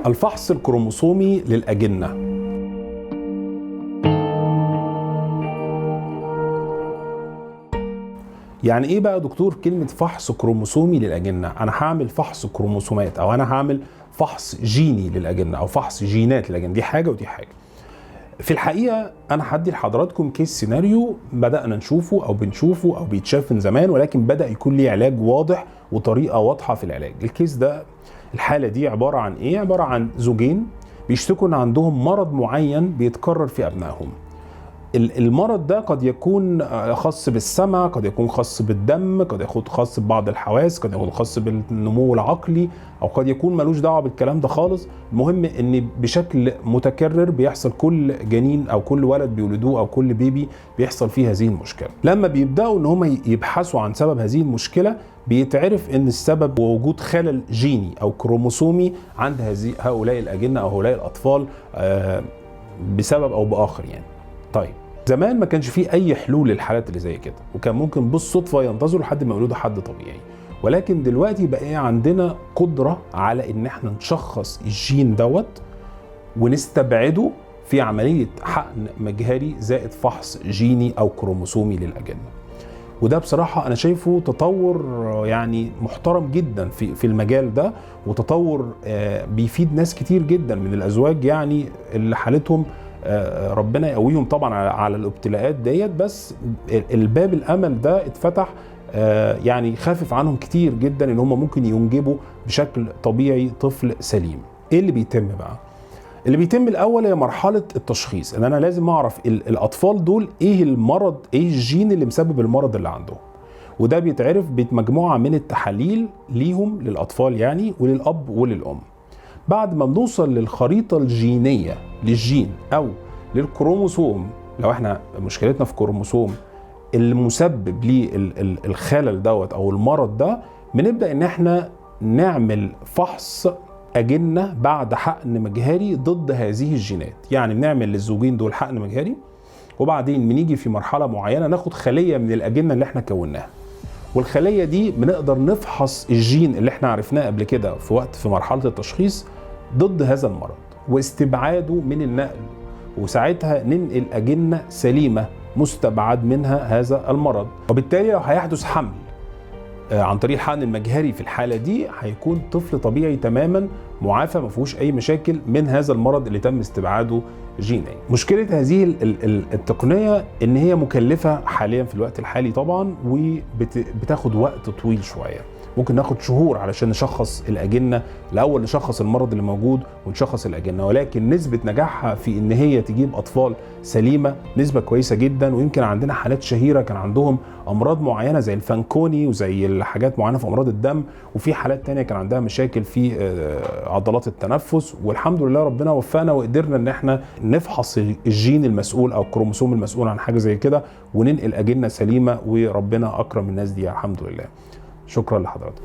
الفحص الكروموسومي للأجنة. يعني ايه بقى دكتور كلمة فحص كروموسومي للأجنة؟ انا هعمل فحص كروموسومات او انا هعمل فحص جيني للأجنة او فحص جينات للأجنة، دي حاجة ودي حاجة. في الحقيقة انا هدي لحضراتكم case scenario بدأنا نشوفه او بنشوفه او بيتشاف من زمان، ولكن بدأ يكون ليه علاج واضح وطريقة واضحة في العلاج. ال case ده، الحالة دي عبارة عن ايه؟ عبارة عن زوجين بيشتكوا ان عندهم مرض معين بيتكرر في ابنائهم. المرض ده قد يكون خاص بالسمع، قد يكون خاص بالدم، قد يكون خاص ببعض الحواس، قد يكون خاص بالنمو العقلي، او قد يكون ملوش دعوه بالكلام ده خالص. المهم ان بشكل متكرر بيحصل كل جنين او كل ولد بيولدوه او كل بيبي بيحصل فيه هذه المشكلة. لما بيبداوا ان هم يبحثوا عن سبب هذه المشكلة بيتعرف ان السبب هو وجود خلل جيني او كروموسومي عند هؤلاء الاجنة او هؤلاء الاطفال بسبب او باخر يعني. طيب زمان ما كانش فيه اي حلول للحالات اللي زي كده، وكان ممكن بالصدفة ينتظروا لحد ما يولدوا حد طبيعي، ولكن دلوقتي بقى عندنا قدره على ان احنا نشخص الجين دوت ونستبعده في عملية حقن مجهري زائد فحص جيني او كروموسومي للاجنه. وده بصراحة انا شايفه تطور يعني محترم جدا في المجال ده، وتطور بيفيد ناس كتير جدا من الازواج يعني اللي حالتهم ربنا يقويهم طبعا على الابتلاءات ديت، بس الباب الامل ده اتفتح يعني خفف عنهم كتير جدا ان هم ممكن ينجبوا بشكل طبيعي طفل سليم. ايه اللي بيتم بقى؟ اللي بيتم الاول هي مرحلة التشخيص، ان انا لازم اعرف الاطفال دول ايه المرض، ايه الجين اللي مسبب المرض اللي عندهم، وده بيتعرف بمجموعه من التحاليل ليهم للاطفال يعني وللاب وللام. بعد ما بنوصل للخريطة الجينية للجين أو للكروموسوم، لو احنا مشكلتنا في كروموسوم المسبب للخلل دوت أو المرض ده، بنبدأ إن احنا نعمل فحص أجنة بعد حقن مجهري ضد هذه الجينات. يعني بنعمل للزوجين دول حقن مجهري، وبعدين بنيجي في مرحلة معينة ناخد خلية من الأجنة اللي احنا كوناها، والخلية دي بنقدر نفحص الجين اللي احنا عرفناه قبل كده في وقت في مرحلة التشخيص ضد هذا المرض واستبعاده من النقل، وساعتها ننقل أجنة سليمة مستبعد منها هذا المرض. وبالتالي لو هيحدث حمل عن طريق الحقن المجهري في الحالة دي هيكون طفل طبيعي تماما معافى ما فيهوش أي مشاكل من هذا المرض اللي تم استبعاده جينيا. مشكلة هذه التقنية إن هي مكلفة حاليا في الوقت الحالي طبعا، وبتاخد وقت طويل شوية، ممكن ناخد شهور علشان نشخص الأجنة. الأول نشخص المرض اللي موجود ونشخص الأجنة، ولكن نسبة نجاحها في إن هي تجيب أطفال سليمة نسبة كويسة جدا. ويمكن عندنا حالات شهيرة كان عندهم أمراض معينة زي الفانكوني وزي الحاجات معينة في أمراض الدم، وفي حالات تانية كان عندها مشاكل في عضلات التنفس، والحمد لله ربنا وفقنا وقدرنا إن احنا نفحص الجين المسؤول أو الكروموسوم المسؤول عن حاجة زي كده وننقل أجنة سليمة، وربنا أكرم الناس دي الحمد لله. شكرا لحضراتكم.